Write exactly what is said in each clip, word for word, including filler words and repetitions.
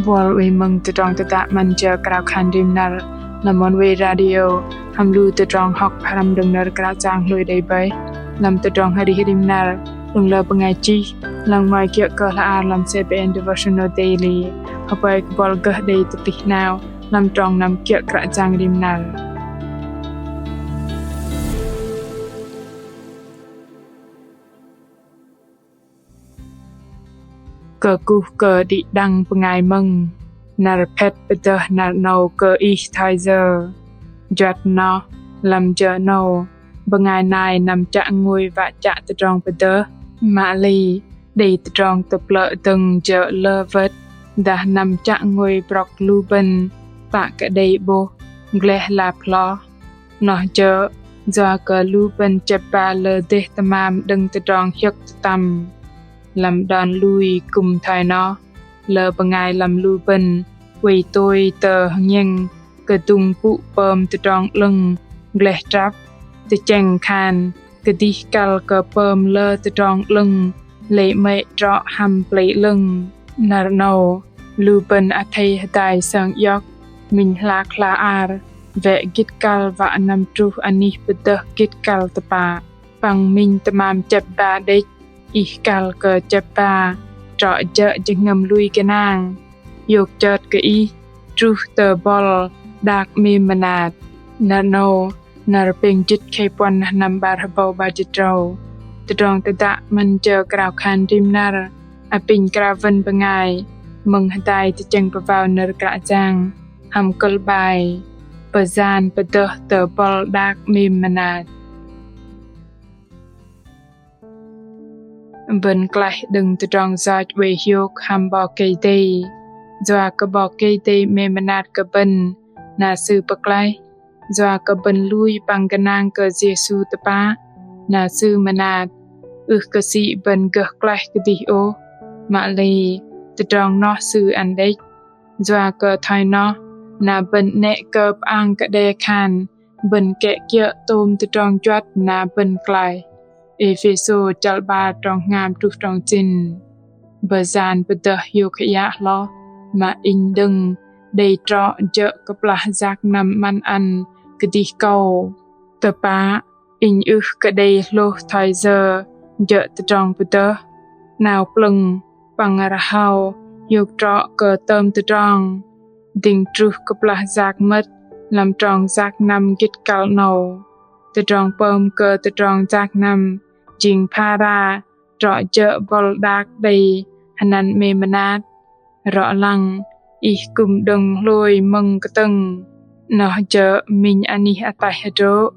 Wăl wei mơ̆ng tơdrong tơdă 'Măn Jơ Krao Khan Rim Năr lăm Oneway Radio hăm lu tơdrong hŏk pơhrăm đơ̆ng nơ̆r Kră Yang hlôi đei bơih lăm tơdrong arih rim năr đơ̆ng lơ bơngai chih, lăng mă kiơ̆ kơ hla ar lăm CBN Devotional Daily. Hơpơi kơ buăl gơh đei tơplih 'nao lăm trong năm kiơ̆ Kră Yang rim năr. Kơkuh kơ đĭ đăng bơngai mơ̆ng. Năr phet pơdơh năr 'nâu kơ ih thoi yơ? Juăt noh, lăm jơ 'nâu, bơngai nai năm chă ngôi wă chă tơdrong pơdơh, mă lei đei tơdrong tơplơ̆ dơ̆ng jơ̆ lơ wơ̆t, dah năm chă ngôi brŏk lu bơ̆n pă kơ đei 'bôh gleh lap hloh. Noh jơ̆ yua kơ lu bơ̆n chĕp ba lơ dêh tơmam đơ̆ng tơdrong hiơ̆k tơtăm. Lăm đon lui kư̆m thoi noh, lơ bơngai lăm lu bơ̆n oei tôi tơ hơngiĕng kơdŭng pŭ pơm tơdrong 'lơ̆ng gleh trăp, tơchĕng khan kơdih kăl kơ pơm lơ tơdrong 'lơ̆ng lei 'mơ̆i trŏ hăm Pơlei 'lơ̆ng. Năr 'nâu, lu bơ̆n athei hơdai sơng iŏk, minh hlak hla ar, wĕ gĭt kăl wă năm truh anih pơdơh gĭt kăl tơpă. Păng minh tơmam chĕp ba đĕch, ih kăl kơ chĕp ba trŏ jơ̆ jơhngơ̆m lui gơnang. Hiôk chơt kơ ih truh tơ bŏl đak 'mêm mơnat. Năr 'nâu, năr pêng jĭt khei puăn, năm 'bar hơbâu 'bar jĭt tơdrâu. Tơdrong tơdă 'Măn Jơ Krao Khan Rim Năr apinh krao wơ̆n bơngai mơ̆ng hơdai tơchĕng pơwao nơ̆r Kră Yang hăm kơ̆l 'bai: Pơyan pơdơh tơ bŏl đak 'mêm mơnat. Bơ̆n klaih đơ̆ng tơdrong yoch oei hiôk hăm 'Bok Kei-Dei. Yua kơ 'Bok Kei-Dei 'mêm mơnat kơ bơ̆n, na Sư pơklaih. Yua kơ bơ̆n lui păng gơnang kơ Yêsu tơpă, na Sư mơnat. Ưh kơ sĭ bơ̆n gơh klaih kơdih ôh, mă lei tơdrong noh Sư ăn đĕch. Yua kơ thoi noh, na bơ̆n 'nĕ kơ pơang kơ đe khan bơ̆n kĕ kiơ̆ tôm tơdrong juăt na bơ̆n klaih. Êphêsô chăl 'bar trong hngam truh trong sĭn. Pơyan pơdơh hiôk hơiă hloh, mă inh đơ̆ng đei trŏ jơ̆ kơplah yak năm 'măn ăn kơdih kâu. Tơpă, inh ưh kơ đei hlôh thoi yơ jơ̆ tơdrong pơdơh, 'nao plơ̆ng păng rơhâu hiôk trŏ kơ tơm tơdrong. Dĭng truh kơplah yak mơ̆t lăm trong yak năm gĭt kăl 'nâu, tơdrong pơm kơ tơdrong yak năm jing phara trŏ jơ̆ bŏl đak đei hơnăn 'mêm mơnat. Rŏ lăng ih kư̆m đơ̆ng hlôi mơ̆ng kơtơ̆ng. Noh jơ̆ minh anih ataih hơdrô̆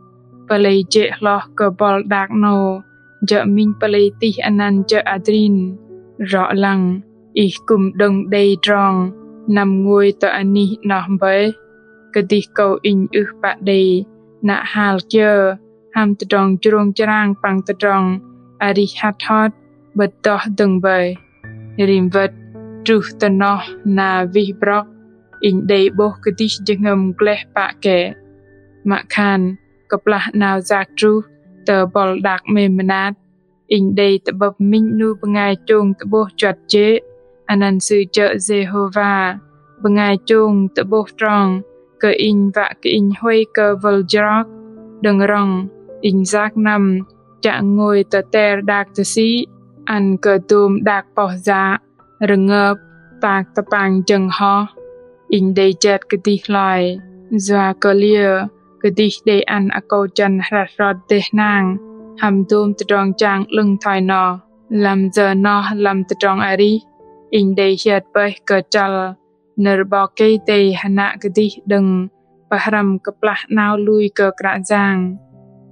pơlei jê̆ hloh kơ bŏl đak 'nâu, jơ̆ minh pơlei tih anăn jơ̆ adrin. Rŏ lăng ih kư̆m đơ̆ng đei trong năm ngôi tơ anih noh bơih. Kơdih kâu inh ưh pă đei nă hal kiơ hăm tơdrong jrông jrang păng tơdrong arih hăt hot 'bơ̆t đoh dơ̆ng bơih. Rim wơ̆t truh tơ noh na wih brŏk, inh đei 'bôh kơdih jơhngơ̆m gleh pă kĕ. Mă khan kơplah 'nao yak truh tơ bŏl đak 'mêm mơnat, inh đei tơ'bơ̆p minh 'nu bơngai chông tơ'bôh juăt jê̆, anăn Sư jơ̆ Jêhôva, bơngai chông tơ'bôh trong kơ inh wă kơ inh huay kơ wơl jrok. Đơ̆ng rŏng inh yak năm chă ngôi tơ ter đak tơsĭ, ăn kơ dôm đak poh yă rơngơp, tak tơpang jơ̆ng hoh. Inh đei jet kơdih hloi, yua kơ liơ kơdih đei ăn akâu jăn hrăt hrot dêh hnang hăm dôm tơdrong jang 'lơ̆ng thoi noh. Lăm jơ noh lăm tơdrong arih, inh đei hiơt bơih kơ chăl nơ̆r 'Bok Kei-Dei hơnă kơdih đơ̆ng pơhrăm kơplah 'nao lui kơ Kră Yang.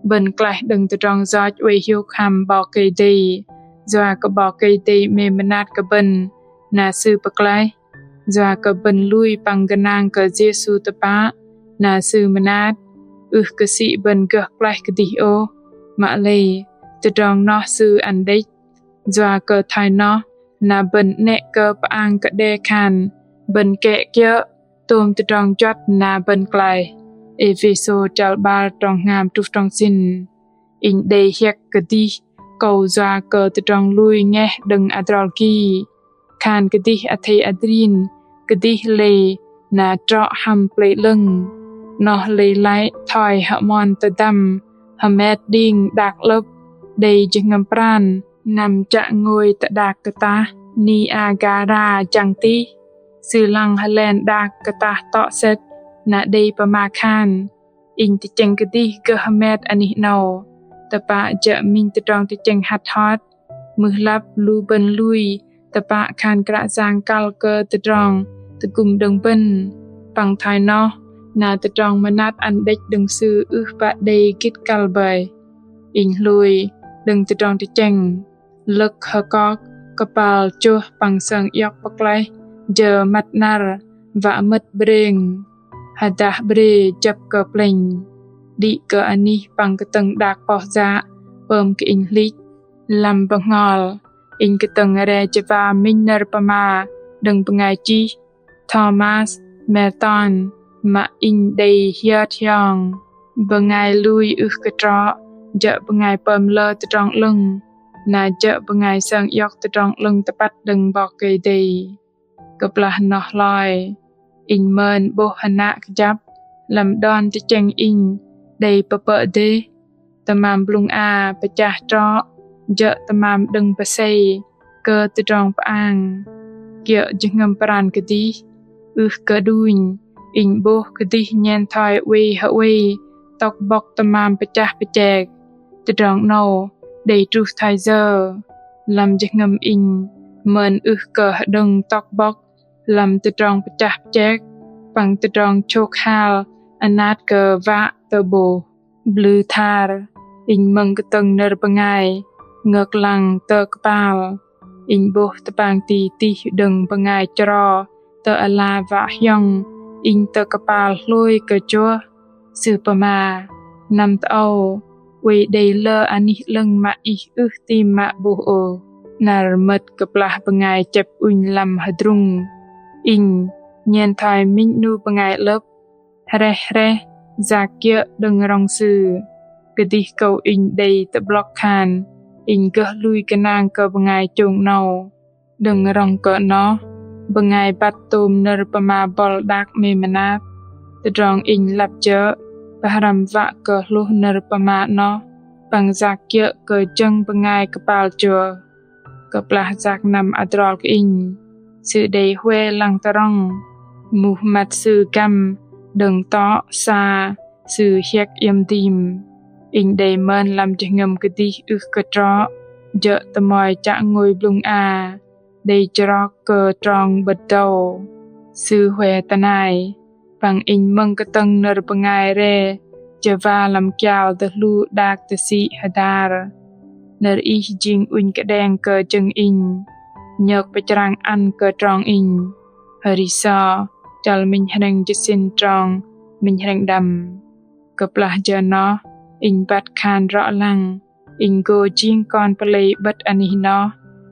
Bơ̆n klaih đơ̆ng tơdrong yoch oei hiôk hăm 'Bok Kei-Dei, yua kơ 'Bok Kei-Dei 'mêm mơnat kơ bơ̆n, na Sư pơklaih. Yua kơ bơ̆n lui păng gơnang kơ Yêsu tơpă, na Sư mơnat. Ưh kơ sĭ bơ̆n gơh klaih kơdih ôh, mă lei tơdrong noh Sư ăn đĕch. Yua kơ thoi noh, na bơ̆n 'nĕ kơ pơang kơ đe khan bơ̆n kĕ kiơ̆ tôm tơdrong juăt na bơ̆n klaih. Êphêsô chăl 'bar trong hngam truh trong sĭn. Inh đei hiĕk kơdih kâu yua kơ tơdrong lui ngeh đơ̆ng adrol ki. Khan kơdih athei adrin kơdih lei na trŏ hăm plei 'lơ̆ng. Noh lei lăi thoi hơmon tơdăm hơmet đing đak 'lơ̆p đei jơhngơ̆m pran năm chă ngôi tơ đak kơtah Niagara jăng tih. Sư lăng hơlen đak kơtah tŏ sĕt na đei pơma khan: Inh tơchĕng kơdih gơh hơmet anih 'nâu. Tơpă jơ̆ minh tơdrong tơchĕng hăt hot, mưh lăp lu bơ̆n lui tơpă khan Kră Yang kăl kơ tơdrong tơgŭm đơ̆ng bơ̆n. Păng thoi noh na tơdrong mơnat ăn đĕch đơ̆ng Sư ưh pă đei gĭt kăl bơih. Inh hlôi đơ̆ng tơdrong tơchĕng lơ̆k hơkok kơpal chuh păng sơng iŏk pơklaih jơ măt 'năr wă mơ̆t 'brêng hơdah 'bre jăp kơ plĕnh. Đĭ kơ anih păng kơtơ̆ng đak poh yă pơm kơ inh hlĭch lăm bơhngol, inh kơtơ̆ng re jơwa minh nơ̆r pơma đơ̆ng bơngai chih Thomas Merton mă inh đei hiơt hiong. Bơngai lui ưh kơ trŏ jơ̆ bơngai pơm lơ tơdrong 'lơ̆ng, na jơ̆ bơngai sơng iŏk tơdrong 'lơ̆ng tơpăt đơ̆ng 'Bok Kei-Dei. Kơplah noh hloi, inh mơn 'bôh hơnă kơjăp lăm đon tơchĕng inh đei pơpơ̆ dêh. Tơmam blŭng a pơchah trŏ jơ̆ tơmam đơ̆ng pơsei kơ tơdrong pơang. Kiơ̆ jơhngơ̆m pran kơdih, ưh kơ đunh, inh 'bôh kơdih nhen thoi oei hơoei tŏk bŏk tơmam pơchah pơchek. Tơdrong 'nâu đei truh thoi yơ? Lăm jơhngơ̆m inh mơn ưh kơ hơđơ̆ng tŏk bŏk lăm tơdrong pơchah pơchek păng tơdrong chôk hal anat kơ wă tơ'bôh. Blŭ thar, inh mơ̆ng kơtơ̆ng nơ̆r bơngai ngơk lăng tơ kơpal. Inh 'bôh tơpang ti tih đơ̆ng bơngai chro tơ ala wă hiong inh tơ kơpal hlôi kơ chuh. Sư pơma: Năm tơ âu, oei đei lơ anih 'lơ̆ng mă ih ưh tim mă 'bôh ôh. Năr mơ̆t kơplah bơngai chĕp ŭnh lăm hơdrung, inh nhen thoi minh 'nu bơngai 'lơ̆p hreh hreh yak kiơ̆ đơ̆ng rŏng sư. Kơdih akâu inh đei tơ'blŏk khan inh gơh lui gơnang kơ bơngai chông 'nâu. Đơ̆ng rŏng kơ noh, bơngai băt tôm nơ̆r pơma bŏl đak 'mêm mơnat. Tơdrong inh lăp jơ̆ pơhrăm wă kơ hlôh nơ̆r pơma noh păng yak kiơ̆ kơ jơ̆ng bơngai kơpal chuh. Kơplah yak năm adrol kơ inh, sư đei hue lăng tơrŏng, muh măt sư găm đơ̆ng tŏ sa sư hiĕk iĕm dim. Inh đei mơn lăm jơhngơ̆m kơdih ưh kơ trŏ jơ̆ tơmoi chă ngôi blŭng a đei chrok kơ trong 'bơ̆t dâu. Sư hue tơnai, păng inh mơ̆ng kơtơ̆ng nơ̆r bơngai re jơwa lăm kial tơhlu đak tơsĭ hơdar: Nơ̆r ih jing ŭnh kơđeng kơ jơ̆ng inh, nhơk pơchrang ăn kơ trong inh. Hơri sô, chăl minh hrĕng jơsĭn trong minh hrĕng đăm. Kơplah jơ noh, inh băt khan rŏ lăng inh gô jing kon pơlei 'bơ̆t anih noh,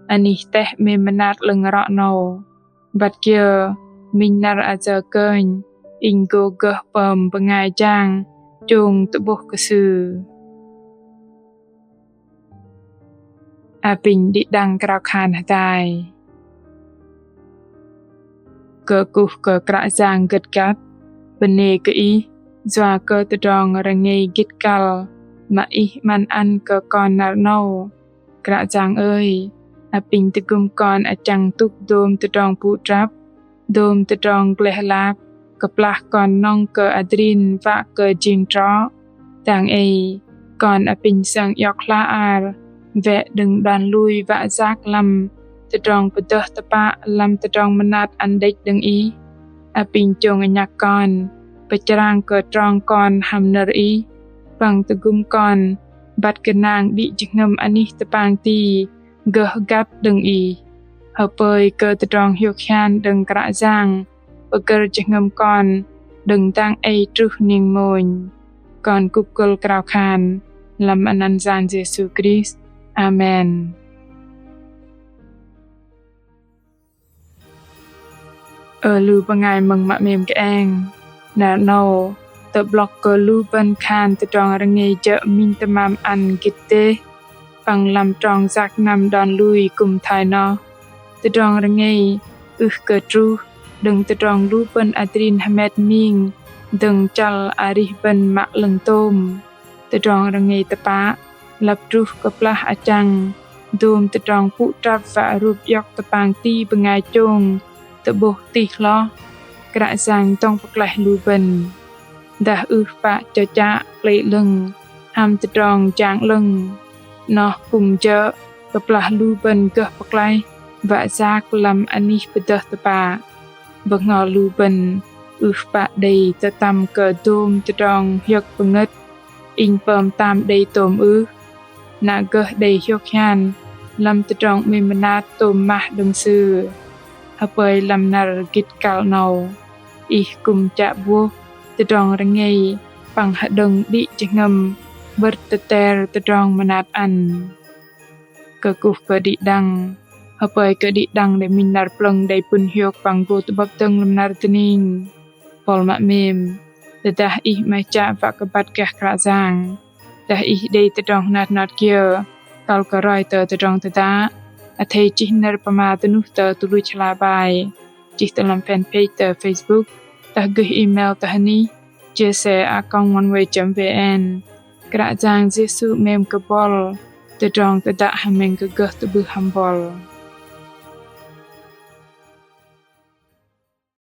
anih teh 'mêm mơnat 'lơ̆ng rŏ 'nâu. Băt kiơ, minh năr ayơ kơnh, inh gô gơh pơm bơngai jang chông tơ'bôh kơ Sư. Apinh đĭ đăng krao khan hơdai. Kơkuh kơ Kră Yang gơ̆t găt, bơnê kơ Ih, yua kơ tơdrong rơngei gĭt kăl mă Ih 'măn ăn kơ kon năr 'nâu. Kră Yang ơi, apinh tơgŭm kon achăng tŭk dôm tơdrong pŭ trăp, dôm tơdrong gleh lap, kơplah kon nŏng kơ adrin wă kơ jing trŏ. Dang ei, kon apinh sơng iŏk hla ar, wĕ đơ̆ng đon lui wă yak lăm tơdrong pơdơh tơpă lăm tơdrong mơnat ăn đĕch đơ̆ng Ih. Apinh chông anhăk kon pơchrang kơ trong kon hăm nơ̆r Ih, păng tơgŭm kon băt gơnang đĭ jơhngơ̆m anih tơpang ti gơh găt đơ̆ng Ih. Hơpơi kơ tơdrong hiôk hian đơ̆ng Kră Yang pơgơ̆r jơhngơ̆m kon đơ̆ng dang ei truh ning mônh. Kon kŭp kơ̆l krao khan lăm anăn Yang Yêsu Krist. Amen. Ơ lu bơngai mơ̆ng mă 'mêm kơeng, năr 'nâu tơ'blŏk kơ lu bơ̆n khan tơdrong rơngei jơ̆ minh tơmam ăn gĭt dêh, păng lăm trong yak năm đon lui kư̆m thoi noh. Tơdrong rơngei ưh kơ truh đơ̆ng tơdrong lu bơ̆n adrin hơmet ming dơ̆ng chăl arih bơ̆n mă 'lơ̆ng tôm. Tơdrong rơngei tơpă lăp truh kơplah achăng dôm tơdrong pŭ trăp wă rôp iŏk tơpang ti bơngai chông tơ'bôh tih hloh, Kră Yang dŏng pơklaih lu bơ̆n. Dah ưh pă chơchă plei 'lơ̆ng hăm tơdrong jang 'lơ̆ng, 'noh pŭng jơ̆ kơplah lu bơ̆n gơh pơklaih wă yak lăm anih pơdơh tơpă. Bơhngol lu bơ̆n ưh pă đei tơtăm kơ dôm tơdrong hiơ̆k pơngơ̆t, inh pơm tam đei tôm ưh. Na gơh đei hiôk hian lăm tơdrong 'mêm mơnat tôm mah đơ̆ng Sư. Hơpơi lăm năr gĭt kăl 'nâu, ih kư̆m chă buh tơdrong rơngei păng hơđơ̆ng đĭ jơhngơ̆m 'bơ̆t tơter tơdrong mơnat ăn. Kơkuh kơ đĭ đăng, hơpơi kơ đĭ đăng đei minh năr plơ̆ng đei pŭn hiôk păng gô tơ'bơ̆p dơ̆ng lăm năr dơning. Buăl mă 'mêm, tơdah ih 'maih chă wă kơ băt gah Kră Yang, dah ih đei tơdrong hnat hnat kiơ kăl kơ roi tơ tơdrong tơdă, athei chih nơ̆r pơma dơnuh tơ tơluch hla bơar, chih tơ lăm fanpage tơ Facebook, dah gơh email tơ hơnih J C a còng oneway chấm V N. Kră Yang Yêsu 'mêm kơ buăl, tơdrong tơdă hơmĕng kơ gơh tơ'bưh hăm buăl.